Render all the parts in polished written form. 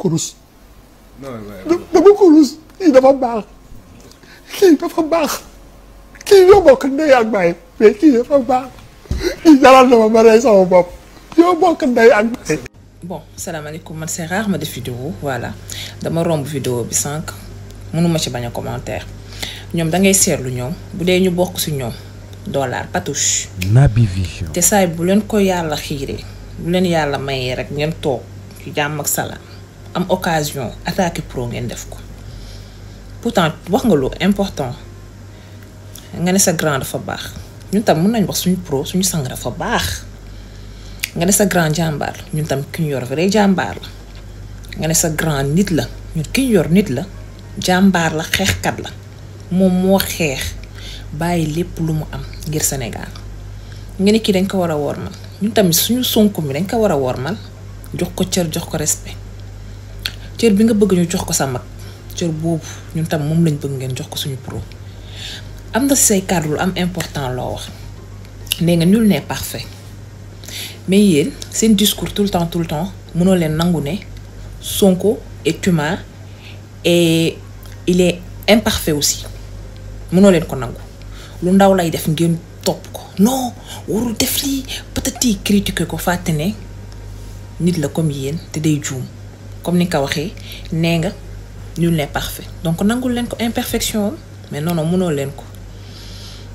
kurus dama kurus kii dafa baax kii ñoo bokk ndey ak baay mais kii dafa baax kii jaral na ma rey sama bopp ñoo bokk ndey ak baay. Bon, salaamaaleykum, man c'est rare ma def vidéo voilà dama romb vidéo bi sànq mënuma ci bañ a commentaire ñoom da ngay seetlu ñoom bu dee ñu bokk ci ñoom dollar patouche. Naby Vision. te saay bu leen ko yàlla xiiree bu leen yàlla mayee rek ngeen toog ci jàmm ak salaam am occasion attaquer pro ngeen def ko pourtant wax nga lu important nga ne sa grand dafa baax ñun tam mën nañ wax suñu pro suñu sang dafa baax. nga ne sa grand jàmbaar la ñun tam ki ñu yor vrai jàmbaar la nga ne sa grand nit la ñun ki ñu yor nit la jàmbaar la xeexkat la moom moo xeex bàyyi lépp lu mu am ngir Sénégal nga ne kii dañ ko war a wormal ñun tamit suñu Sonko mi dañ ko war a wormal jox ko cër jox ko respect cër bi nga bëgg ñu jox ko sa mag cër boobu ñun tam moom lañ bëgg ngeen jox ko suñu pro am na si say kàddu lu am important loo wax nee nga nul n'est parfait. mais yéen seen discours tout le temps mënoo leen nangu ne Sonko est humain et il est imparfait aussi mënoo leen ko nangu lu ndaw lay def ngeen topp ko non warul def lii peut-être critiquer ko fàtte ne nit la comme yéen te day juum comme ni nga ko waxee nee nga nul n'est parfait donc nangul leen ko imperfection mais non mënoo leen ko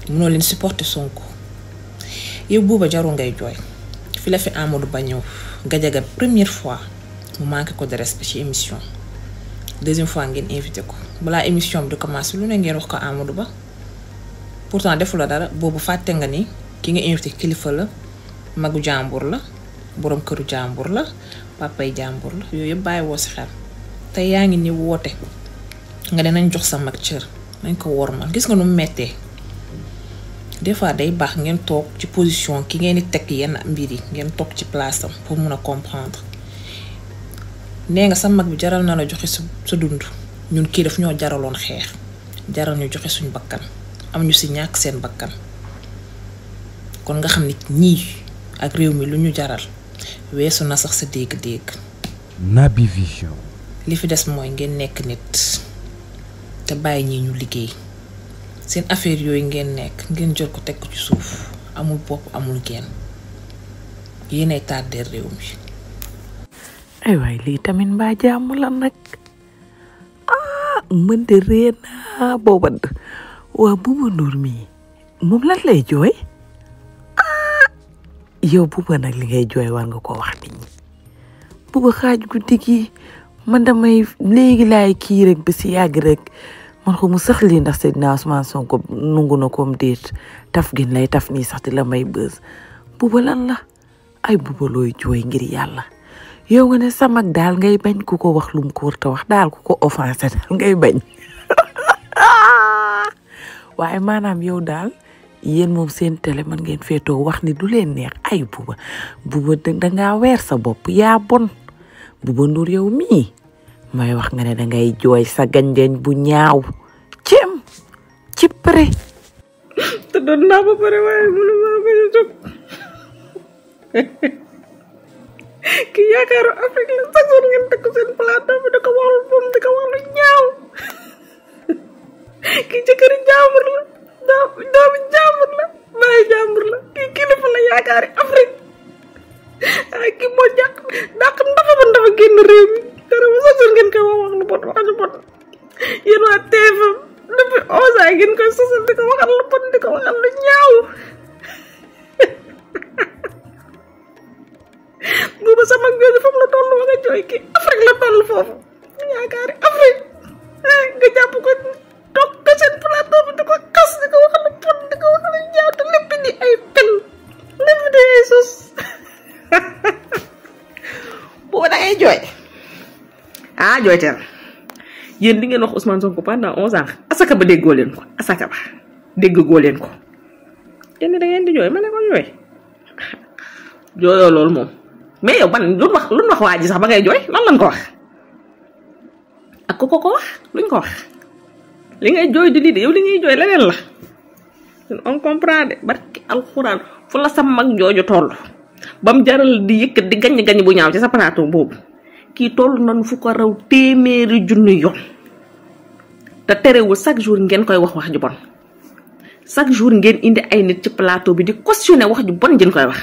mënoo leen supporter Sonko yow booba jarul ngay jooy. fi la fi Amadou Ba ñëw Gadiaga première fois mu manqué ko de respect ci émission deuxième fois ngeen invité ko balaa émission bi di commencé lu ne ngeen wax ko Amadou Ba pourtant defu la dara boobu fàtte nga ni ki nga invité kilifa la magu jàmbur la borom këru jàmbur la papay jàmbur la yooyu yëpp bàyyi woo si xel te yaa ngi ni woote nga ne nañ jox sa mag cër nañ ko wormal gis nga nu mu mettee des fois day baax ngeen toog ci position ki ngeen di teg yenn mbir yi ngeen toog ci place am pour mun a comprendre nee nga sa mag bi jaral na la joxe sa dund ñun kii daf ñoo jaraloon xeex jaral ñu joxe suñu bakkan am ñu si ñàkk seen bakkan kon nga xam ni ñii ak réew mi lu ñu jaral weesu na sax sa dégg-dégg. Naby Vision. li fi des mooy ngeen nekk nit te bàyyi ñii ñu liggéey. seen affaire yooyu ngeen nekk ngeen jël ko teg ko ci suuf amul bopp amul genn yéenay tardé réew mi. ay waay lii tamit mbaa jàmm la nag mën de réer naa booba waa Bouba Ndour mii moom lan lay jooy yow Bouba nag li ngay jooy war nga ko wax nit ñi Bouba xaaj guddi gi man damay léegi laay kii rek ba si yàgg rek. man ko mu sax lii ndax Seydina Ousmane Sonko nungu na koom déet taf gin lay taf nii sax di la may bës Bouba lan la ay Bouba looy jooy ngir yàlla yow nga ne sa mag daal ngay bañ ku ko wax lu mu ko war ta wax daal ku ko offensé daal ngay bañ waaye maanaam yow daal yéen moom seen télé man ngeen feetoo wax ni du leen neex ay Bouba dangaa weer sa bopp yaa bon Bouba Ndour yow mii may wax nga ne dangay jooy sa ganjeñ bu ñaaw cem ci pré te doon naa ba pare waaye mënu ma bañ a jóg ki yaakaaru Afrique la sax woon ngeen teg seen plateau bi da ko wax lu bon da ko wax lu ñaaw ki jëkkëri jàmbur la doomi jàmbur la bàyyi jàmbur la ki kilifa la yaakaari Afrique ay ki moo jàq dàq ndafa ba ndafa génn réew mi dara bu sax ngeen koy wax lu bon wax lu bon yéen waa TFM depuis 11 ans ngeen koy sosal di ko waxal lu bon di ko waxal lu ñaaw Bouba sama jooju fam la toll wa nga jooy ki Afrique la toll foofu yaakaari Afrique nga jàpp ko toog ko seen plateau bi di ko xas di ko waxal lu bon di ko waxal lu ñaaw te lépp di ay pen lépp di ay sos Bouba da ngay jooy jooy teel yéen di ngeen wax Ousmane Sonko pendant 11 ans asaka ba déggoo leen ko asaka ba déggoo leen ko yéen da ngeen di jooy ma ne ko jooy jooyoo loolu moom mais yow ban lu wax waa ji sax ba ngay jooy lan lañ ko wax ak ku ko wax luñ ko wax li ngay jooy di lii de yow li ngay jooy leneen la on comprend de barki alxuraan fu la sa mag jooju toll bam jaral di yëkkat di gañ bu ñaaw ci sa plateau boobu kii toll nañu fu ko raw téeméeri junni yoon te terewul chaque jour ngeen koy wax ju bon chaque jour ngeen indi ay nit ci plateau bi di cautionner wax ju bon jën koy wax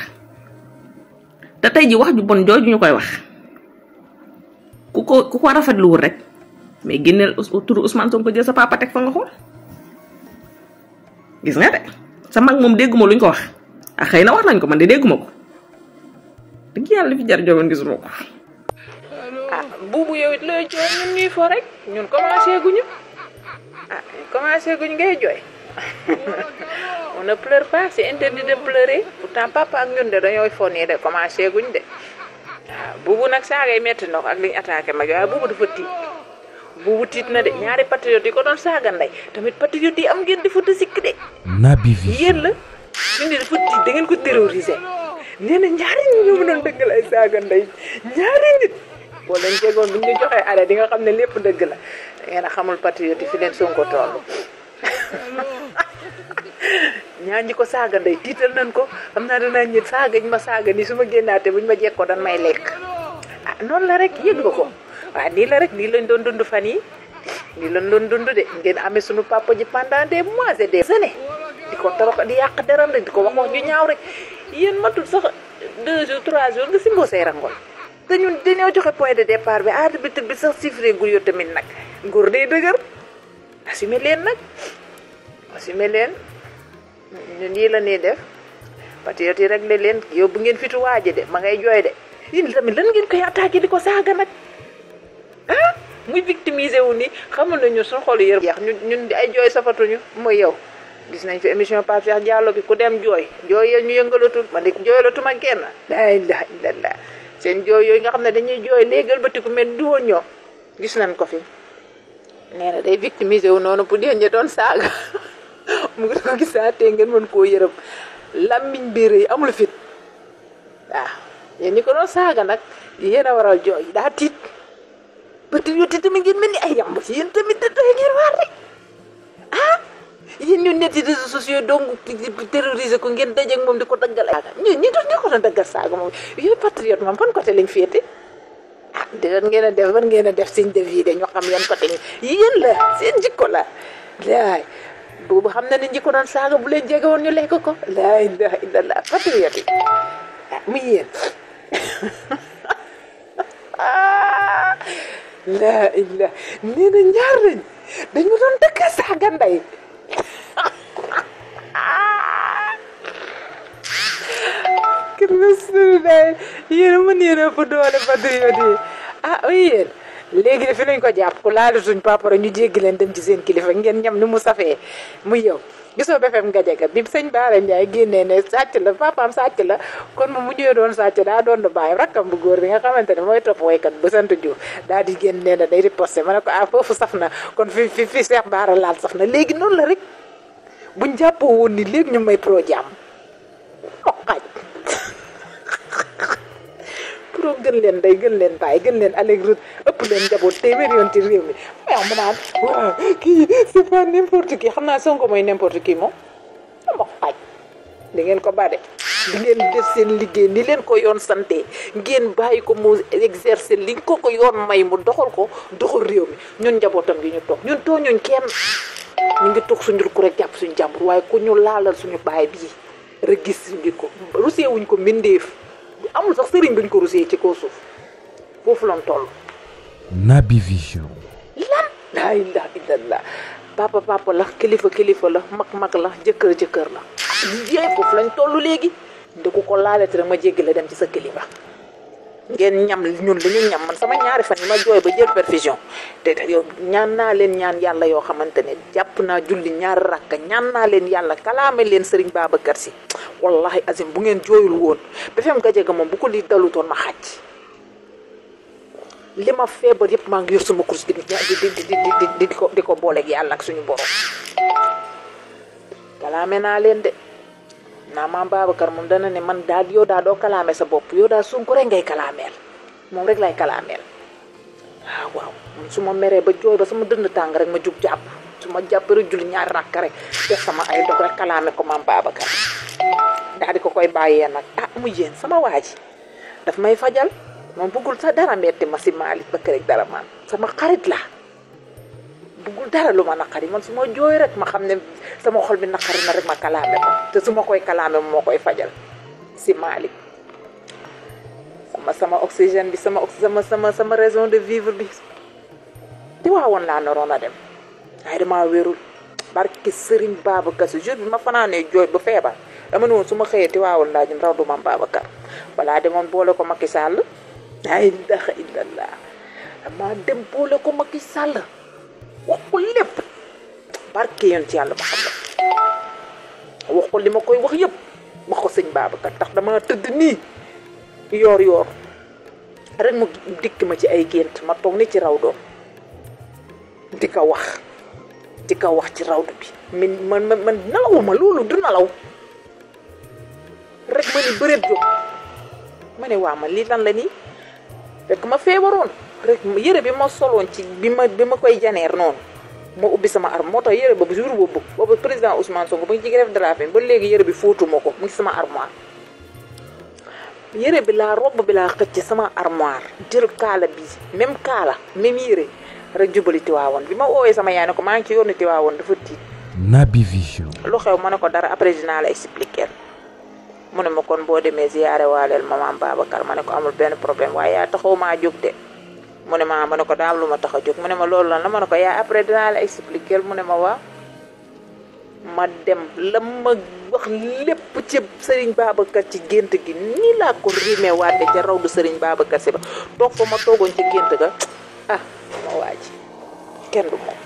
te tey ji wax ju bon jooju ñu koy wax ku ko rafetluwul rek mais génneel turu Ousmane Sonko jël sa papa teg fa nga xool gis nga de sa mag moom dégguma luñ ko wax ah xëy na wax nañ ko man de dégguma ko dëgg yàlla fi jar jowoon gisuma ko. ah buubu yow it looy jooy ñun ñuy fo rek ñun commencé guñu ngay jooy on ne pleure pas c'est interdit de pleurer pourtant papa ak ñun de dañooy fo nii de commencé guñ de waaw buubu nag saaga yi metti na ko ak liñ attaqué mag waaye buubu dafa tiit buubu tiit na de ñaari patriote yi ko doon saaga ndey tamit patriote yi am ngeen di fa sikk de Naby Vision yéen la ñu dafa tiit da ngeen ko terroriser nee na ñaari nit ñoo mënoon dëggal ay saaga ndey ñaari nit boo leen jegoon bu ñu joxee arrêt di nga xam ne lépp dëgg la da ngeen a xamul patriote yi fi leen Sonko toll ñaan ñi ko saaga ndey tiital nañ ko xam naa danaa ñit saagañ ma saaga ni su ma génnaatee buñ ma jekkoo dan may lekk ah noonu la rek yëg nga ko waaw nii la rek nii lañ doon dund fan yi nii lañ doon dund de ngeen amee suñu papa ji pendant des mois et des années di ko torox di yàq deram rek di ko wax ju ñaaw rek yéen matul sax 2 jours 3 jours nga simboo say rangoon te ñun dañoo joxe point de départ bi arbitre bi sax chiffré gul yow tamit nag nguur day dëgër assumé leen nag assumé leen ñun yii la ñuy def patriote yi rek leen yow bu ngeen fitu waaje de ma ngay jooy de yéen tamit lan ngeen koy attaqué di ko saaga nag ah muy victimisé wu ni xamul nañu suñu xol yër jeex ñun di ay jooy safatuñu mooy yow gis nañ fi émission Pape Cheikh Diallo bi ku dem jooy ya ñu yëngalatul man de jooylatuma kenn la ilaha illallah seen jooy yooyu nga xam ne dañuy jooy léegal batiku mel du woon ñoo gis nañ ko fi nee na day victimisé wu noonu pour deen doon saaga mu ngi ko gisaatee ngeen mën koo yërëm lammiñ biir yi amul fit waaw yéen ñi ko doon saaga nag yéen a waral jooy daa tiit patriote tamit ngeen mel ni ay yamb ci yéen tamit da doy ngeen waar rek ah yéen ñu net yi réseaux sociaux donc terroriser ko ngeen dajeeg moom di ko daggal saaga ñi ko doon daggal saaga moom yooyu patriote moom fan côté lañ féete ah déedéet ngeen a def ban ngeen a def signe de vie de ñu xam yan côté yéen la seen jikko la laay boobu xam na ne ñi ko doon saaga bu leen jege woon ñu lekk ko laa ilaha illallah patriote yi ah muy yéen laa ilaha nee na ñaar lañ dañu doon dëkk saaga ndey kër Rasulullah yéen mën yéen a fa doole patriote yi ah yéen léegi de fi lañ ko jàpp ku laal suñ papara ñu jéggi leen dem ci seen kilifa ngeen ñam ni mu safee muy yow gisoo BFM nga jega bi sëñ Baara Ndiaye génnee ne sàcc la papaam sàcc la kon moom mu ñëwee doon sàcc daa doon bàyyi rakkam bu góor bi nga xamante ne mooy topp waykat ba sant Diouf daal di génn nee na day riposté ma ne ko foofu saf na kon fi Cheikh Baara laal saf na léegi noonu la rek buñ jàppoo woon ni léegi ñu may pro jàmm xaaj pro gën leen day gën leen bàyyi gën leen allègre ëpp leen njaboot téeméer yoon ci réew mi waaw mu naan waaw kii c'est pas n'importe qui xam naa Sonko mooy n'importe qui moom ama xaaj di ngeen ko bade di ngeen def seen liggéey ni leen ko yoon santé ngeen bàyyi ko mu exercer li ko yoon may mu doxal ko doxal réew mi ñun njabootam gi ñu toog ñun tooñuñ kenn ñu ngi toog suñu ko rek jàpp suñu jàmbur waaye ku ñu laalal suñu baay bii rek gis suñu ko rusee wuñ ko mbindeef amul sax sëriñ buñ ko rusee ci kaw suuf foofu lañ toll. Naby Vision. lan laa ilaha illallah papa la kilifa la mag la jëkkër la yéen foofu lañ toll léegi da ko laalati rek ma jéggi la dem ci sa kilifa ngeen ñam ñun li ñu ñam man sama ñaari fan yi ma jooy ba jël perfusion te yow ñaan naa leen ñaan yàlla yoo xamante ne jàpp naa julli ñaari rakka ñaan naa leen yàlla kalaame leen Serigne Babacar Sy wallahi azim bu ngeen jooyul woon BFM Gadiaga moom bu ko li dalutoon ma xàcc li ma feebar yëpp maa ngi yor sama course di ko booleeg yàlla ak suñu borom kalaame naa leen de naa maam Babacar moom dana ne man daal yow daa doo kalaame sa bopp yow daa Sonko rek ngay kalaameel moom rek lay kalaameel waaw su ma meree ba jooy ba sama dënd tàng rek ma jug jàpp su ma jàpp rek julli ñaari rakk rek def sama ay dog rek kalaame ko maam Babacar daal di ko koy bàyyee nag mu yéen sama waa ji daf may fajal moom bëggul sax dara metti ma si Malick ba rek dara man sama xarit la bëggul dara lu ma naqari man su ma jooy rek ma xam ne sama xol bi naqari na rek ma kalaame ko te su ma koy kalaame moo koy fajal si Malick sama oxygène bi sama raison de vivre bi Tiwaawoon laa naroon a dem waaye damaa wérul barki Serigne Babacar Si jour bi ma fanaanee jooy ba feebar dama ne woon su ma xëyee Tiwaawoon laa jëm raw du Mame Babacar balaa demoon boole ko Macky Sall laa ilaaha illallah dama dem boole ko Macky Sall wax ko lépp barke yoon ci yàlla ma xam la wax ko li ma koy wax yëpp wax ko sëñ Babacar tax dama tëdd nii yoor rek mu dikk ma ci ay gént ma toog ni ci raw doom di ko wax ci rawdu bi man nalawuma loolu du nalaw rek ma ni bëreet jóg ma ne waa man lii lan la nii fekk ma feebaroon rek yére bi ma soloon ci bi ma koy janeer noonu ma ubbi sama arme moo tax yére boobu jour boobu président Ousmane Sonko ba ngi ci grève de la faim ba léegi yére bi fóotuma ko mu ngi sama armoire yére bi laa robb bi laa xëcc sama armoire jël kaala bi même kaala même yére rek jubali Tiwaawoon bi ma oowee sama yaay ne ko maa ngi ci yoonu Tiwaawoon dafa tiit Naby Vision. lu xew ma ne ko dara après dinaa la expliquer mu ne ma kon boo demee ziyaare waaleel maman Babacar ma ne ko amul benn problème waaye yaa taxaw maa jóg de mu ne ma ne ko daa am lu ma tax a jóg mu ne ma loolu lan la ma ne ko yaa après dinaa la expliquer mu ne ma waa ma dem la ma wax lépp ci Serigne Babacar ci gént gi nii laa ko rimee waate ca raw du Serigne Babacar Si ba toog fa ma toogoon ci gént ga ah ma waa ji kenn du moom